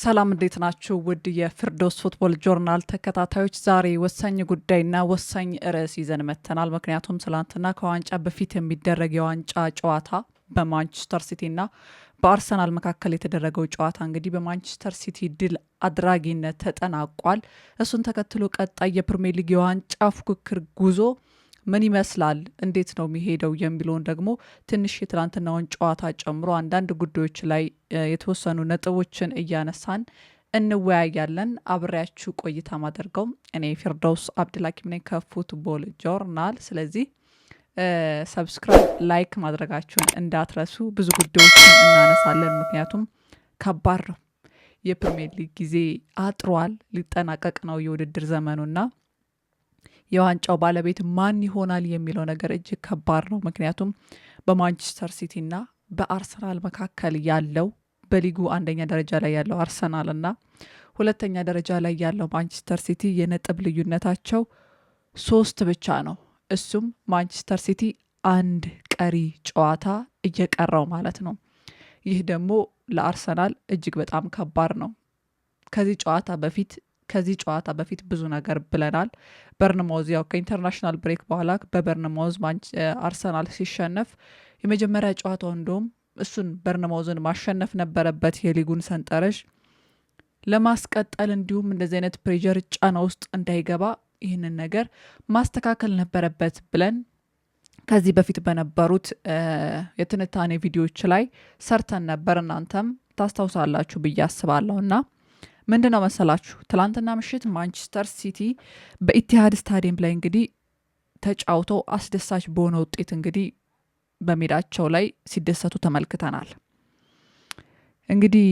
ሰላም፣ እንዴት ናችሁ? ውድ የፍርዶስ ፉትቦል ጆርናል ተከታታዮች፣ ዛሬ ወሳኝ ጉዳይና ወሳኝ ርዕስ ይዘን መጥተናል። ምክንያቱም ትላንትና ከዋንጫ በፊት የሚደረግ የዋንጫ ጨዋታ በማንቸስተር ሲቲና በአርሰናል መካከል የተደረገው ጨዋታ እንግዲህ በማንቸስተር ሲቲ ድል አድራጊነት ተጠናቋል። እሱን ተከትሎ ቀጣይ የፕሪሚየር ሊግ የዋንጫ ፉክክር ጉዞ ምን ይመስላል፣ እንዴት ነው የሚሄደው የሚለውን ደግሞ ትንሽ የትላንትናውን ጨዋታ ጨምሮ አንዳንድ ጉዳዮች ላይ የተወሰኑ ነጥቦችን እያነሳን እንወያያለን። አብሬያችሁ ቆይታ ማደርገው እኔ ፊርደውስ አብድልሐኪም ነኝ ከፉትቦል ጆርናል። ስለዚህ subscribe፣ like ማድረጋችሁን እንዳትረሱ። ብዙ ጉዳዮችን እናነሳለን፣ ምክንያቱም ከባድ ነው። የፕሪሚየር ሊግ ጊዜ አጥሯል፣ ሊጠናቀቅ ነው የውድድር ዘመኑና የዋንጫው ባለቤት ማን ይሆናል የሚለው ነገር እጅግ ከባድ ነው። ምክንያቱም በማንቸስተር ሲቲና በአርሰናል መካከል ያለው፣ በሊጉ አንደኛ ደረጃ ላይ ያለው አርሰናል እና ሁለተኛ ደረጃ ላይ ያለው ማንቸስተር ሲቲ የነጥብ ልዩነታቸው 3 ብቻ ነው። እሱም ማንቸስተር ሲቲ አንድ ቀሪ ጨዋታ እየቀረው ማለት ነው። ይህ ደግሞ ለአርሰናል እጅግ በጣም ከባድ ነው። ከዚህ ጨዋታ በፊት ብዙ ነገር ብለናል። በርንማውዝ ያው ከ international break በኋላ በበርንማውዝ አርሰናል ሲሸነፍ የመጀመሪያ ጨዋታው እንደውም እሱን በርንማውዝን ማሸነፍ ነበረበት የሊጉን ሰንጠረዥ ለማስቀጠል፣ እንዲሁም እንደዚህ አይነት pressure ጫና ውስጥ እንዳይገባ ይህንን ነገር ማስተካከል ነበረበት ብለን ከዚህ በፊት በነበሩት የትንታኔ ቪዲዮዎች ላይ ሰርተን ነበር። እናንተም ታስታውሳላችሁ ብዬ አስባለሁ። እና ምንድን ነው መሰላችሁ፣ ትላንትና ምሽት ማንቸስተር ሲቲ በኢቲሃድ ስታዲየም ላይ እንግዲህ ተጫውተው አስደሳች በሆነ ውጤት እንግዲህ በሜዳቸው ላይ ሲደሰቱ ተመልክተናል። እንግዲህ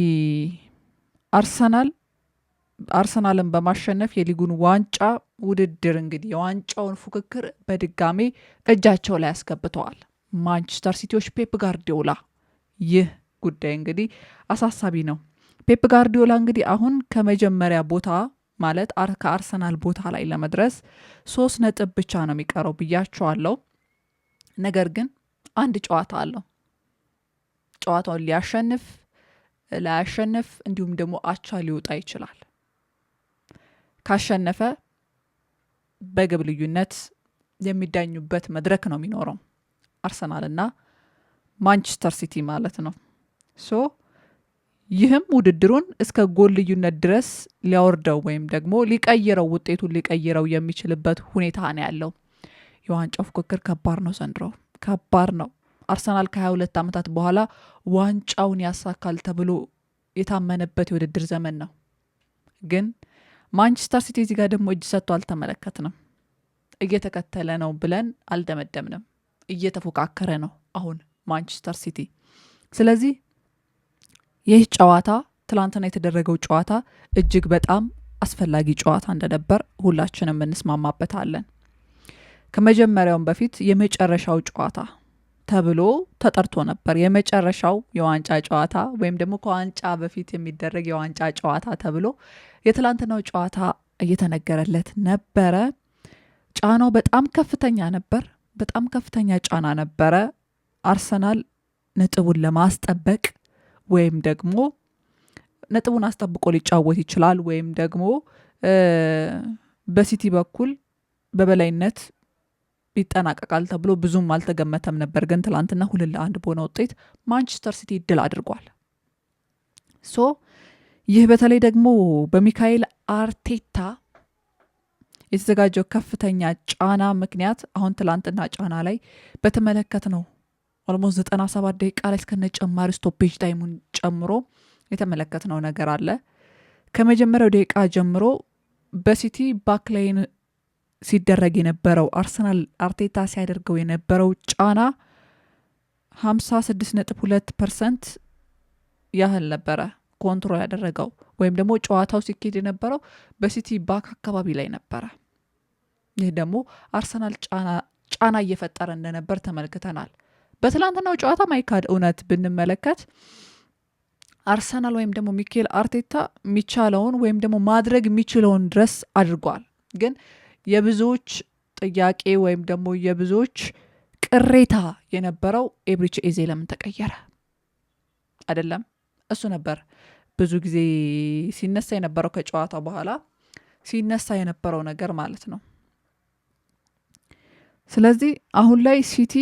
አርሰናልን በማሸነፍ የሊጉን ዋንጫ ውድድር እንግዲህ የዋንጫውን ፉክክር በድጋሜ እጃቸው ላይ አስገብተዋል። ማንቸስተር ሲቲዎች ፔፕ ጋርዲዮላ፣ ይህ ጉዳይ እንግዲህ አሳሳቢ ነው። ፔፕ ጋርዲዮላ እንግዲህ አሁን ከመጀመሪያ ቦታ ማለት ከአርሰናል ቦታ ላይ ለመድረስ 3 ነጥብ ብቻ ነው የሚቀረው ብያቸዋለሁ። ነገር ግን አንድ ጨዋታ አለው። ጨዋታውን ሊያሸንፍ፣ ላያሸንፍ እንዲሁም ደግሞ አቻ ሊወጣ ይችላል። ካሸነፈ በግብ ልዩነት የሚዳኙበት መድረክ ነው የሚኖረው፣ አርሰናልና ማንቸስተር ሲቲ ማለት ነው። So ይህም ውድድሩን እስከ ጎል ልዩነት ድረስ ሊያወርደው ወይም ደግሞ ሊቀይረው፣ ውጤቱን ሊቀይረው የሚችልበት ሁኔታ ነው ያለው። የዋንጫው ፉክክር ከባድ ነው ዘንድሮ፣ ከባድ ነው። አርሰናል ከ22 ዓመታት በኋላ ዋንጫውን ያሳካል ተብሎ የታመነበት የውድድር ዘመን ነው። ግን ማንቸስተር ሲቲ እዚህ ጋር ደግሞ እጅ ሰጥቶ አልተመለከትንም። እየተከተለ ነው ብለን አልደመደምንም። እየተፎካከረ ነው አሁን ማንቸስተር ሲቲ። ስለዚህ ይህ ጨዋታ፣ ትላንትና የተደረገው ጨዋታ እጅግ በጣም አስፈላጊ ጨዋታ እንደነበር ሁላችንም እንስማማበታለን። ከመጀመሪያውም በፊት የመጨረሻው ጨዋታ ተብሎ ተጠርቶ ነበር። የመጨረሻው የዋንጫ ጨዋታ ወይም ደግሞ ከዋንጫ በፊት የሚደረግ የዋንጫ ጨዋታ ተብሎ የትላንትናው ጨዋታ እየተነገረለት ነበረ። ጫናው በጣም ከፍተኛ ነበር። በጣም ከፍተኛ ጫና ነበረ። አርሰናል ነጥቡን ለማስጠበቅ ወይም ደግሞ ነጥቡን አስጠብቆ ሊጫወት ይችላል ወይም ደግሞ በሲቲ በኩል በበላይነት ይጠናቀቃል ተብሎ ብዙም አልተገመተም ነበር። ግን ትላንትና 2-1 በሆነ ውጤት ማንቸስተር ሲቲ ድል አድርጓል። So ይህ በተለይ ደግሞ በሚካኤል አርቴታ የተዘጋጀው ከፍተኛ ጫና ምክንያት አሁን ትላንትና ጫና ላይ በተመለከትነው almost 97 ደቂቃ ላይ እስከነ ጨማሪ stoppage time ኡን ጨምሮ የተመለከትነው ነገር አለ። ከመጀመሪያው ደቂቃ ጀምሮ በሲቲ backline ሲደረግ የነበረው፣ አርሰናል አርቴታ ሲያደርገው የነበረው ጫና 56.2% ያህል ነበረ control ያደረገው ወይም ደግሞ ጨዋታው ሲኬድ የነበረው በሲቲ back አካባቢ ላይ ነበረ። ይህ ደግሞ አርሰናል ጫና እየፈጠረ እንደነበር ተመልክተናል። በትላንትናው ጨዋታ ማይካድ እውነት ብንመለከት አርሰናል ወይም ደግሞ ሚኬል አርቴታ የሚቻለውን ወይም ደግሞ ማድረግ የሚችለውን ድረስ አድርጓል። ግን የብዙዎች ጥያቄ ወይም ደግሞ የብዙዎች ቅሬታ የነበረው ኤብሪቺ ኤዜ ለምን ተቀየረ አይደለም፣ እሱ ነበር። ብዙ ጊዜ ሲነሳ የነበረው ከጨዋታ በኋላ ሲነሳ የነበረው ነገር ማለት ነው። ስለዚህ አሁን ላይ ሲቲ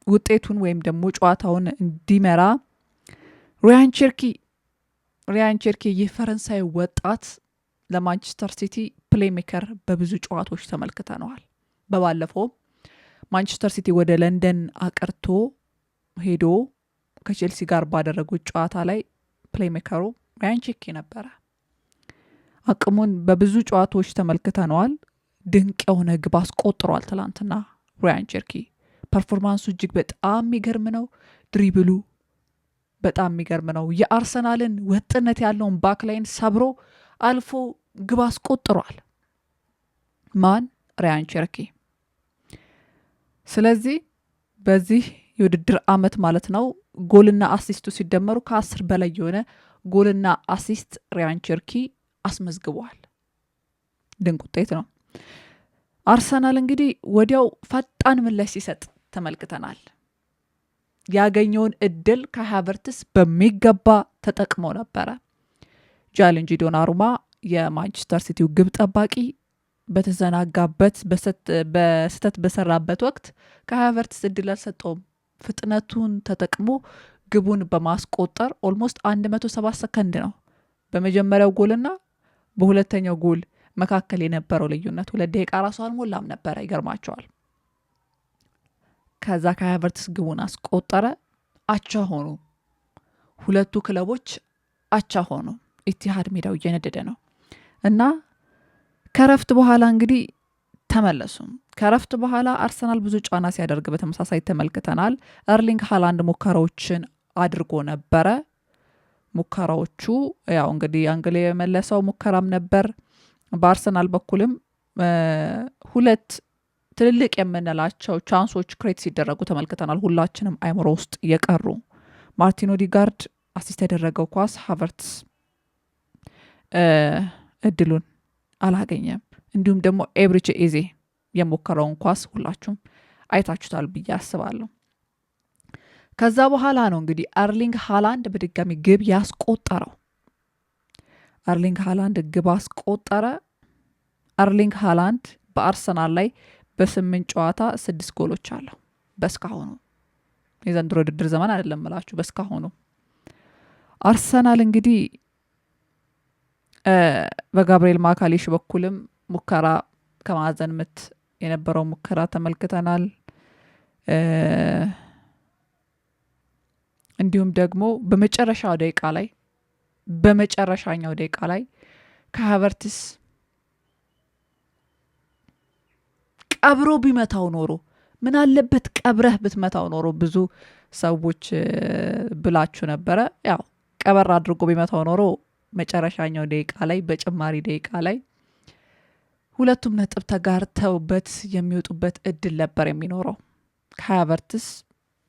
ውጤቱን ወይም ደግሞ ጨዋታውን እንዲመራ ሪያን ቼርኪ ይህ ፈረንሳይ ወጣት ለማንቸስተር ሲቲ playmaker በብዙ ጨዋታዎች ተመልክተነዋል። በባለፈው ማንቸስተር ሲቲ ወደ ለንደን አቅርቶ ሄዶ ከቼልሲ ጋር ባደረጉት ጨዋታ ላይ playmaker ኡ ሪያን ቼርኪ ነበረ። አቅሙን በብዙ ጨዋታዎች ተመልክተነዋል። ድንቅ የሆነ ግብ አስቆጥሯል። ትላንትና ሪያን ቼርኪ performance ኡ እጅግ በጣም የሚገርም ነው። Dribble ኡ በጣም የሚገርም ነው። የአርሰናልን ወጥነት ያለውን backline ሰብሮ አልፎ ግብ አስቆጥሯል። ማን? ሪያን ቼርኪ። ስለዚህ በዚህ የውድድር አመት ማለት ነው ጎልና assist ኡ ሲደመሩ ከ10 በላይ የሆነ ጎልና assist ሪያን ቼርኪ አስመዝግቧል። ድንቅ ውጤት ነው። አርሰናል እንግዲህ ወዲያው ፈጣን ምላሽ ሲሰጥ ተመልክተናል። ያገኘውን እድል ከሃቨርትስ በሚገባ ተጠቅሞ ነበረ። ጃንሉጂ ዶናሩማ የማንቸስተር ሲቲው ግብ ጠባቂ በተዘናጋበት፣ በስህተት በሰራበት ወቅት ከሃቨርትስ እድል አልሰጠውም። ፍጥነቱን ተጠቅሞ ግቡን በማስቆጠር almost 107 ሰከንድ ነው በመጀመሪያው ጎልና በሁለተኛው ጎል መካከል የነበረው ልዩነት፣ 2 ደቂቃ ራሱ አልሞላም ነበረ። ይገርማችኋል። ከዛ ከሃቨርትስ ግቡን አስቆጠረ። አቻ ሆኑ። ሁለቱ ክለቦች አቻ ሆኑ። ኢቲሃድ ሜዳው እየነደደ ነው እና ከረፍት በኋላ እንግዲህ ተመለሱ። ከረፍት በኋላ አርሰናል ብዙ ጫና ሲያደርግ በተመሳሳይ ተመልክተናል። ኤርሊንግ ሃላንድ ሙከራዎችን አድርጎ ነበረ። ሙከራዎቹ ያው እንግዲህ አንግሌ የመለሰው ሙከራም ነበር። በአርሰናል በኩልም ሁለት ትልልቅ የምንላቸው chance ኦች create ሲደረጉ ተመልክተናል። ሁላችንም አይምሮ ውስጥ የቀሩ ማርቲን ኦዲጋርድ assist ያደረገው ኳስ ሃቨርትስ እድሉን አላገኘም። እንዲሁም ደግሞ ኤብሪቼ ኤዜ የሞከረውን ኳስ ሁላችሁም አይታችሁታል ብዬ አስባለሁ። ከዛ በኋላ ነው እንግዲህ ኤርሊንግ ሃላንድ በድጋሚ ግብ ያስቆጠረው። ኤርሊንግ ሃላንድ ግብ አስቆጠረ። ኤርሊንግ ሃላንድ በአርሰናል ላይ በ8 ጨዋታ 6 ጎሎች አለው። በስካሁኑ የዘንድሮ ውድድር ዘመን አይደለም ምላችሁ፣ በስካሁኑ አርሰናል እንግዲህ በጋብርኤል ማካሌሽ በኩልም ሙከራ ከማዕዘን ምት የነበረው ሙከራ ተመልክተናል። እንዲሁም ደግሞ በመጨረሻው ደቂቃ ላይ፣ በመጨረሻኛው ደቂቃ ላይ ከሀቨርትስ ቀብሮ ቢመታው ኖሮ ምን አለበት፣ ቀብረህ ብትመታው ኖሮ ብዙ ሰዎች ብላችሁ ነበረ። ያው ቀበር አድርጎ ቢመታው ኖሮ መጨረሻኛው ደቂቃ ላይ፣ በጭማሪ ደቂቃ ላይ ሁለቱም ነጥብ ተጋርተውበት የሚወጡበት እድል ነበር የሚኖረው። ከሀቨርትስ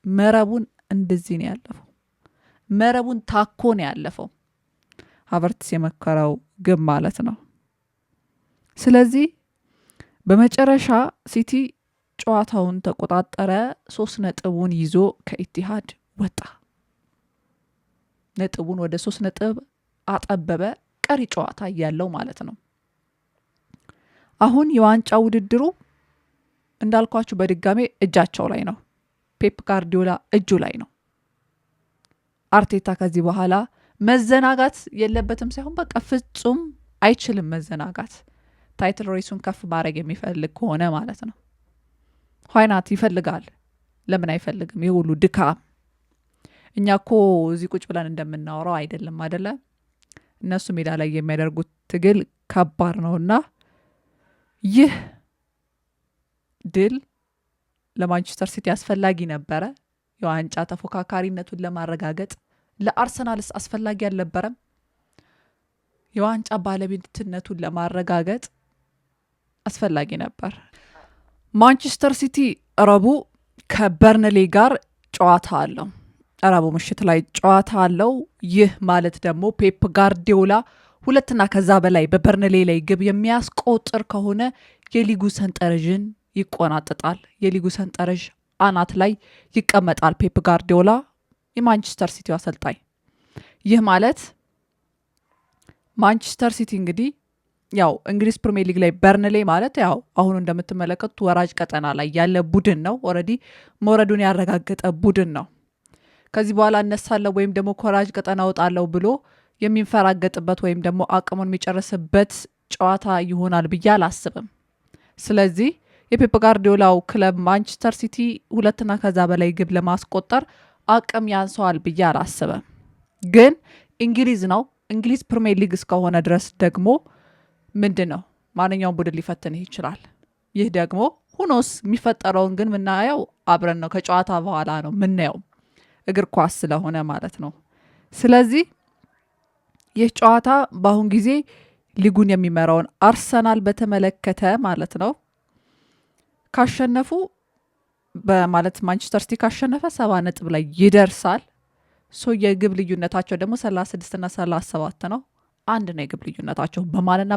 መረቡን እንደዚህ ነው ያለፈው። መረቡን ታኮ ነው ያለፈው ሀቨርትስ የሞከረው ግብ ማለት ነው። ስለዚህ በመጨረሻ ሲቲ ጨዋታውን ተቆጣጠረ። 3 ነጥቡን ይዞ ከኢቲሃድ ወጣ። ነጥቡን ወደ 3 ነጥብ አጠበበ። ቀሪ ጨዋታ እያለው ማለት ነው። አሁን የዋንጫ ውድድሩ እንዳልኳችሁ በድጋሜ እጃቸው ላይ ነው። ፔፕ ጋርዲዮላ እጁ ላይ ነው። አርቴታ ከዚህ በኋላ መዘናጋት የለበትም ሳይሆን በቃ ፍጹም አይችልም መዘናጋት። Title race ኡን ከፍ ማድረግ የሚፈልግ ከሆነ ማለት ነው። Why not? ይፈልጋል። ለምን አይፈልግም? ይህ ሁሉ ድካም እኛ እኮ እዚህ ቁጭ ብለን እንደምናወራው አይደለም አደለ? እነሱ ሜዳ ላይ የሚያደርጉት ትግል ከባድ ነውና ይህ ድል ለማንቸስተር ሲቲ አስፈላጊ ነበረ፣ የዋንጫ ተፎካካሪነቱን ለማረጋገጥ። ለአርሰናልስ አስፈላጊ አልነበረም? የዋንጫ ባለቤትነቱን ለማረጋገጥ አስፈላጊ ነበር። ማንቸስተር ሲቲ ረቡዕ ከበርንሌ ጋር ጨዋታ አለው። ረቡዕ ምሽት ላይ ጨዋታ አለው። ይህ ማለት ደግሞ ፔፕ ጋርዲዮላ ሁለትና ከዛ በላይ በበርንሌ ላይ ግብ የሚያስቆጥር ከሆነ የሊጉ ሰንጠረዥን ይቆናጥጣል። የሊጉ ሰንጠረዥ አናት ላይ ይቀመጣል። ፔፕ ጋርዲዮላ የማንቸስተር ሲቲው አሰልጣኝ። ይህ ማለት ማንቸስተር ሲቲ እንግዲህ ያው እንግሊዝ ፕሪሚየር ሊግ ላይ በርንሌ ማለት ያው አሁኑ እንደምትመለከቱት ወራጅ ቀጠና ላይ ያለ ቡድን ነው። Already መውረዱን ያረጋገጠ ቡድን ነው። ከዚህ በኋላ እነሳለሁ ወይም ደግሞ ከወራጅ ቀጠና እወጣለሁ ብሎ የሚንፈራገጥበት ወይም ደግሞ አቅሙን የሚጨርስበት ጨዋታ ይሆናል ብዬ አላስብም። ስለዚህ የፔፕ ጋርዲዮላው ክለብ ማንቸስተር ሲቲ ሁለትና ከዛ በላይ ግብ ለማስቆጠር አቅም ያንሰዋል ብዬ አላስብም። ግን እንግሊዝ ነው። እንግሊዝ ፕሪሚየር ሊግ እስከሆነ ድረስ ደግሞ ምንድን ነው ማንኛውም ቡድን ሊፈትንህ ይችላል። ይህ ደግሞ ሁኖስ የሚፈጠረውን ግን ምናየው አብረን ነው፣ ከጨዋታ በኋላ ነው ምናየው፣ እግር ኳስ ስለሆነ ማለት ነው። ስለዚህ ይህ ጨዋታ በአሁን ጊዜ ሊጉን የሚመራውን አርሰናል በተመለከተ ማለት ነው ካሸነፉ በማለት ማንቸስተር ሲቲ ካሸነፈ 70 ነጥብ ላይ ይደርሳል። So የግብ ልዩነታቸው ደግሞ 36 እና 37 ነው። አንድ ነው የግብ ልዩነታቸው በማንና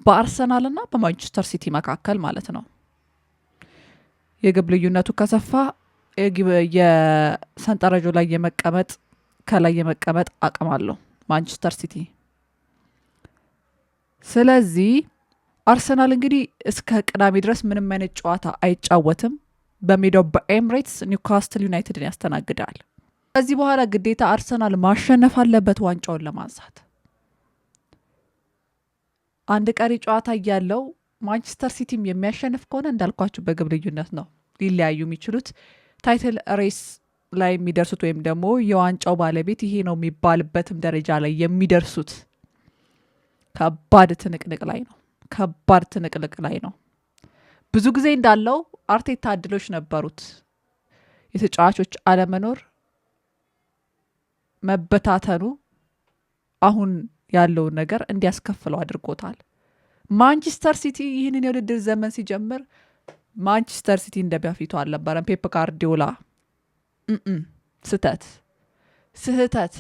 በአርሰናልና በማንቸስተር ሲቲ መካከል ማለት ነው። የግብ ልዩነቱ ከሰፋ የሰንጠረዡ ላይ የመቀመጥ ከላይ የመቀመጥ አቅም አለው ማንቸስተር ሲቲ። ስለዚህ አርሰናል እንግዲህ እስከ ቅዳሜ ድረስ ምንም አይነት ጨዋታ አይጫወትም። በሜዳው በኤምሬትስ ኒውካስትል ዩናይትድን ያስተናግዳል። ከዚህ በኋላ ግዴታ አርሰናል ማሸነፍ አለበት ዋንጫውን ለማንሳት። አንድ ቀሪ ጨዋታ እያለው ማንቸስተር ሲቲም የሚያሸንፍ ከሆነ እንዳልኳችሁ በግብ ልዩነት ነው ሊለያዩ የሚችሉት። Title race ላይ የሚደርሱት ወይም ደግሞ የዋንጫው ባለቤት ይሄ ነው የሚባልበትም ደረጃ ላይ የሚደርሱት ከባድ ትንቅንቅ ላይ ነው። ከባድ ትንቅንቅ ላይ ነው። ብዙ ጊዜ እንዳለው አርቴታ እድሎች ነበሩት። የተጫዋቾች አለመኖር፣ መበታተኑ አሁን ያለውን ነገር እንዲያስከፍለው አድርጎታል። ማንቸስተር ሲቲ ይህንን የውድድር ዘመን ሲጀምር ማንቸስተር ሲቲ እንደ በፊቱ አልነበረም። ፔፕ ጋርዲዮላ ስህተት ስህተት።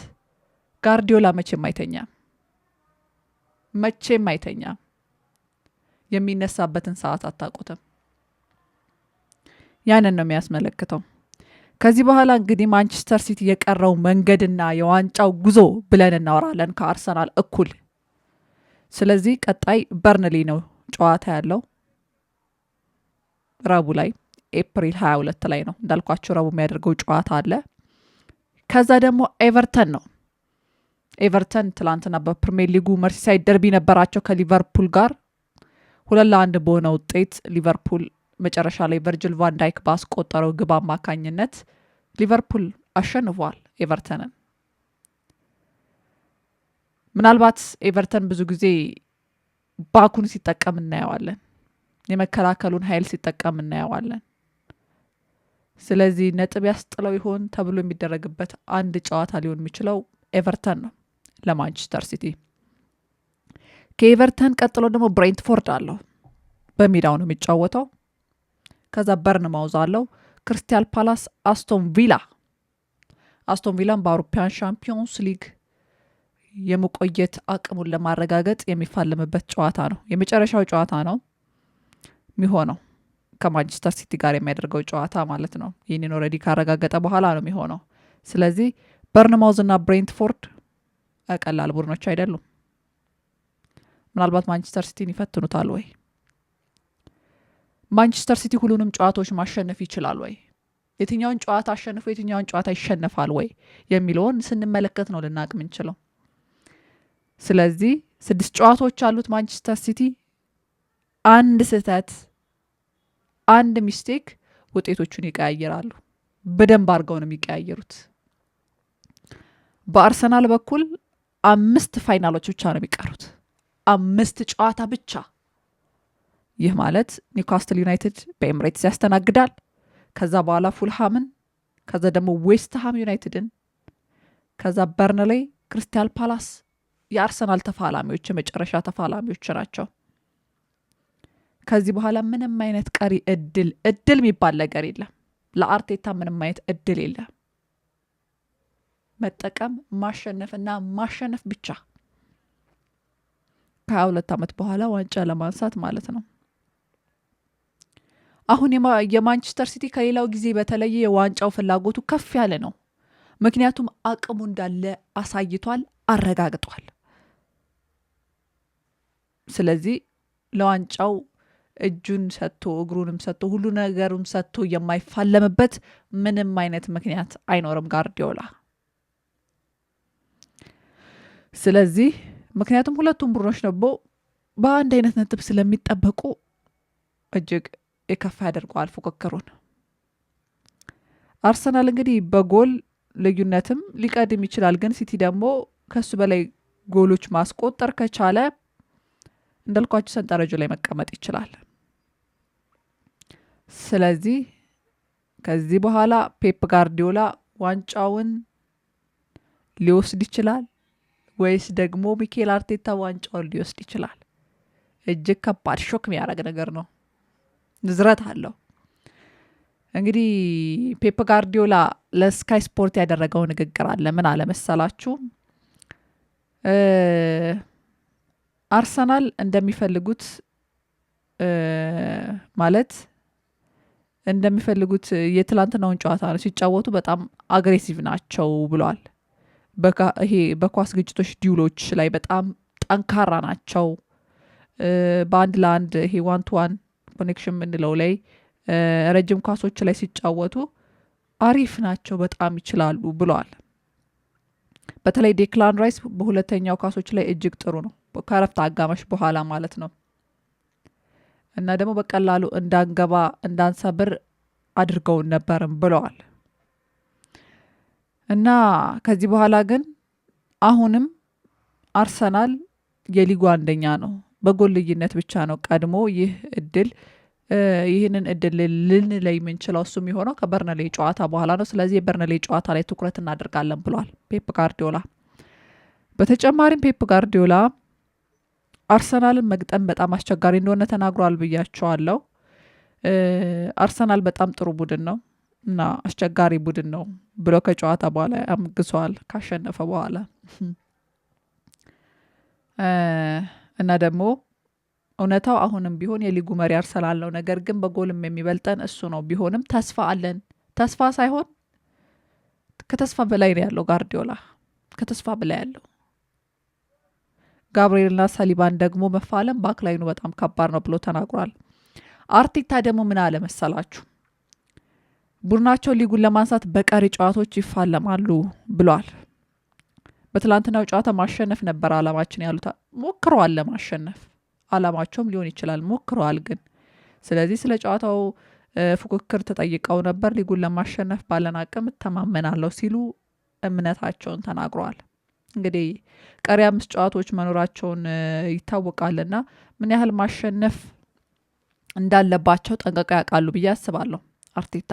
ጋርዲዮላ መቼም አይተኛም፣ መቼም አይተኛም። የሚነሳበትን ሰዓት አታውቁትም። ያንን ነው የሚያስመለክተው። ከዚህ በኋላ እንግዲህ ማንቸስተር ሲቲ የቀረው መንገድና የዋንጫው ጉዞ ብለን እናወራለን ከአርሰናል እኩል። ስለዚህ ቀጣይ በርንሊ ነው ጨዋታ ያለው ረቡ ላይ ኤፕሪል 22 ላይ ነው እንዳልኳቸው ረቡ የሚያደርገው ጨዋታ አለ። ከዛ ደግሞ ኤቨርተን ነው። ኤቨርተን ትላንትና በፕሪሚየር ሊጉ መርሲሳይድ ደርቢ ነበራቸው ከሊቨርፑል ጋር 2-1 በሆነ ውጤት ሊቨርፑል መጨረሻ ላይ ቨርጅል ቫን ዳይክ ባስቆጠረው ግብ አማካኝነት ሊቨርፑል አሸንፏል ኤቨርተንን። ምናልባት ኤቨርተን ብዙ ጊዜ back ኡን ሲጠቀም እናየዋለን፣ የመከላከሉን ኃይል ሲጠቀም እናየዋለን። ስለዚህ ነጥብ ያስጥለው ይሆን ተብሎ የሚደረግበት አንድ ጨዋታ ሊሆን የሚችለው ኤቨርተን ነው ለማንቸስተር ሲቲ። ከኤቨርተን ቀጥሎ ደግሞ ብሬንትፎርድ አለው፣ በሜዳው ነው የሚጫወተው። ከዛ በርንማውዝ አለው፣ ክሪስታል ፓላስ፣ አስቶን ቪላ። አስቶን ቪላን በአውሮፓውያን ሻምፒዮንስ ሊግ የመቆየት አቅሙን ለማረጋገጥ የሚፋለምበት ጨዋታ ነው። የመጨረሻው ጨዋታ ነው የሚሆነው ከማንቸስተር ሲቲ ጋር የሚያደርገው ጨዋታ ማለት ነው። ይህንን already ካረጋገጠ በኋላ ነው የሚሆነው። ስለዚህ በርንማውዝ እና ብሬንትፎርድ ቀላል ቡድኖች አይደሉም። ምናልባት ማንቸስተር ሲቲን ይፈትኑታል ወይ? ማንቸስተር ሲቲ ሁሉንም ጨዋታዎች ማሸነፍ ይችላል ወይ? የትኛውን ጨዋታ አሸንፎ የትኛውን ጨዋታ ይሸነፋል ወይ የሚለውን ስንመለከት ነው ልናቅ ምንችለው። ስለዚህ 6 ጨዋታዎች አሉት ማንቸስተር ሲቲ። አንድ ስህተት፣ አንድ mistake ውጤቶቹን ይቀያይራሉ። በደንብ አድርገው ነው የሚቀያየሩት። በአርሰናል በኩል 5 final ኦች ብቻ ነው የሚቀሩት፣ 5 ጨዋታ ብቻ። ይህ ማለት ኒውካስትል ዩናይትድ በኤምሬትስ ያስተናግዳል። ከዛ በኋላ ፉልሃምን፣ ከዛ ደግሞ ዌስትሃም ዩናይትድን፣ ከዛ በርንሌይ፣ ክሪስታል ፓላስ የአርሰናል ተፋላሚዎች የመጨረሻ ተፋላሚዎች ናቸው። ከዚህ በኋላ ምንም አይነት ቀሪ እድል የሚባል ነገር የለም። ለአርቴታ ምንም አይነት እድል የለም። መጠቀም ማሸነፍና ማሸነፍ ብቻ ከ22 ዓመት በኋላ ዋንጫ ለማንሳት ማለት ነው። አሁን የማንቸስተር ሲቲ ከሌላው ጊዜ በተለየ የዋንጫው ፍላጎቱ ከፍ ያለ ነው። ምክንያቱም አቅሙ እንዳለ አሳይቷል፣ አረጋግጧል። ስለዚህ ለዋንጫው እጁን ሰጥቶ እግሩንም ሰጥቶ ሁሉ ነገሩን ሰጥቶ የማይፋለምበት ምንም አይነት ምክንያት አይኖርም ጋርዲዮላ። ስለዚህ ምክንያቱም ሁለቱም ቡድኖች ደግሞ በአንድ አይነት ነጥብ ስለሚጠበቁ እጅግ የከፋ ያደርገዋል ፉክክሩን። አርሰናል እንግዲህ በጎል ልዩነትም ሊቀድም ይችላል፣ ግን ሲቲ ደግሞ ከሱ በላይ ጎሎች ማስቆጠር ከቻለ እንዳልኳችሁ ሰንጠረዡ ላይ መቀመጥ ይችላል። ስለዚህ ከዚህ በኋላ ፔፕ ጋርዲዮላ ዋንጫውን ሊወስድ ይችላል ወይስ ደግሞ ሚኬል አርቴታ ዋንጫውን ሊወስድ ይችላል? እጅግ ከባድ shock የሚያደርግ ነገር ነው። ንዝረት አለው። እንግዲህ ፔፕ ጋርዲዮላ ለስካይ ስፖርት ያደረገው ንግግር አለ። ምን አለ መሰላችሁ? አርሰናል እንደሚፈልጉት ማለት እንደሚፈልጉት የትላንትናውን ጨዋታ ነው ሲጫወቱ በጣም aggressive ናቸው ብለዋል። ይሄ በኳስ ግጭቶች duel ኦች ላይ በጣም ጠንካራ ናቸው። በአንድ ለአንድ ይሄ one to one connection የምንለው ላይ ረጅም ኳሶች ላይ ሲጫወቱ አሪፍ ናቸው፣ በጣም ይችላሉ ብለዋል። በተለይ ዴክላን ራይስ በሁለተኛው ኳሶች ላይ እጅግ ጥሩ ነው፣ ከረፍት አጋማሽ በኋላ ማለት ነው። እና ደግሞ በቀላሉ እንዳንገባ እንዳንሰብር አድርገውን ነበርም ብለዋል። እና ከዚህ በኋላ ግን አሁንም አርሰናል የሊጉ አንደኛ ነው። በጎል ልዩነት ብቻ ነው ቀድሞ ይህ እድል ይህንን እድል ልንለይ የምንችለው እሱ የሚሆነው ከበርንሌ ጨዋታ በኋላ ነው። ስለዚህ የበርንሌ ጨዋታ ላይ ትኩረት እናደርጋለን ብሏል ፔፕ ጋርዲዮላ። በተጨማሪም ፔፕ ጋርዲዮላ አርሰናልን መግጠም በጣም አስቸጋሪ እንደሆነ ተናግሯል ብያቸዋለሁ። አርሰናል በጣም ጥሩ ቡድን ነው እና አስቸጋሪ ቡድን ነው ብሎ ከጨዋታ በኋላ አምግሷል ካሸነፈ በኋላ። እና ደግሞ እውነታው አሁንም ቢሆን የሊጉ መሪ አርሰናል ነው። ነገር ግን በጎልም የሚበልጠን እሱ ነው። ቢሆንም ተስፋ አለን። ተስፋ ሳይሆን ከተስፋ በላይ ነው ያለው ጋርዲዮላ፣ ከተስፋ በላይ ያለው ጋብርኤልና ሳሊባን ደግሞ መፋለም backline ኑ በጣም ከባድ ነው ብሎ ተናግሯል። አርቴታ ደግሞ ምን አለ መሰላችሁ? ቡድናቸው ሊጉን ለማንሳት በቀሪ ጨዋታዎች ይፋለማሉ ብሏል። በትላንትናው ጨዋታ ማሸነፍ ነበር አላማችን ያሉት ሞክረዋል ለማሸነፍ አላማቸውም ሊሆን ይችላል ሞክረዋል ግን ስለዚህ ስለ ጨዋታው ፉክክር ተጠይቀው ነበር። ሊጉን ለማሸነፍ ባለን አቅም እተማመናለሁ ሲሉ እምነታቸውን ተናግረዋል። እንግዲህ ቀሪ 5 ጨዋታዎች መኖራቸውን ይታወቃልና ምን ያህል ማሸነፍ እንዳለባቸው ጠንቅቀው ያውቃሉ ብዬ አስባለሁ። አርቴታ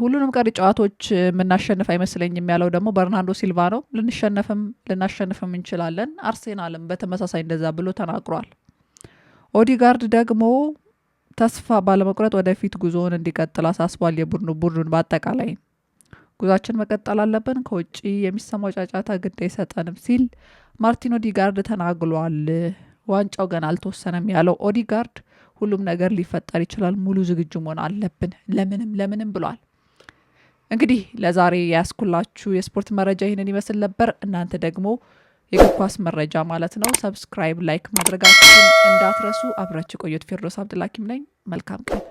ሁሉንም ቀሪ ጨዋታዎች የምናሸንፍ አይመስለኝም ያለው ደግሞ በርናንዶ ሲልቫ ነው። ልንሸነፍም ልናሸንፍም እንችላለን። አርሴናልም በተመሳሳይ እንደዛ ብሎ ተናግሯል። ኦዲጋርድ ደግሞ ተስፋ ባለመቁረጥ ወደፊት ጉዞውን እንዲቀጥል አሳስቧል። የቡድኑ ቡድኑን በአጠቃላይ ጉዟችን መቀጠል አለብን፣ ከውጭ የሚሰማው ጫጫታ ግድ አይሰጠንም ሲል ማርቲን ኦዲጋርድ ተናግሏል። ዋንጫው ገና አልተወሰነም ያለው ኦዲጋርድ ሁሉም ነገር ሊፈጠር ይችላል፣ ሙሉ ዝግጁ መሆን አለብን ለምንም ለምንም ብሏል። እንግዲህ ለዛሬ ያስኩላችሁ የስፖርት መረጃ ይህንን ይመስል ነበር። እናንተ ደግሞ የእግር ኳስ መረጃ ማለት ነው subscribe፣ like ማድረጋችሁን እንዳትረሱ። አብራችሁ ቆዩት። ፊርዶስ አብዱልሐኪም ነኝ። መልካም ቀን።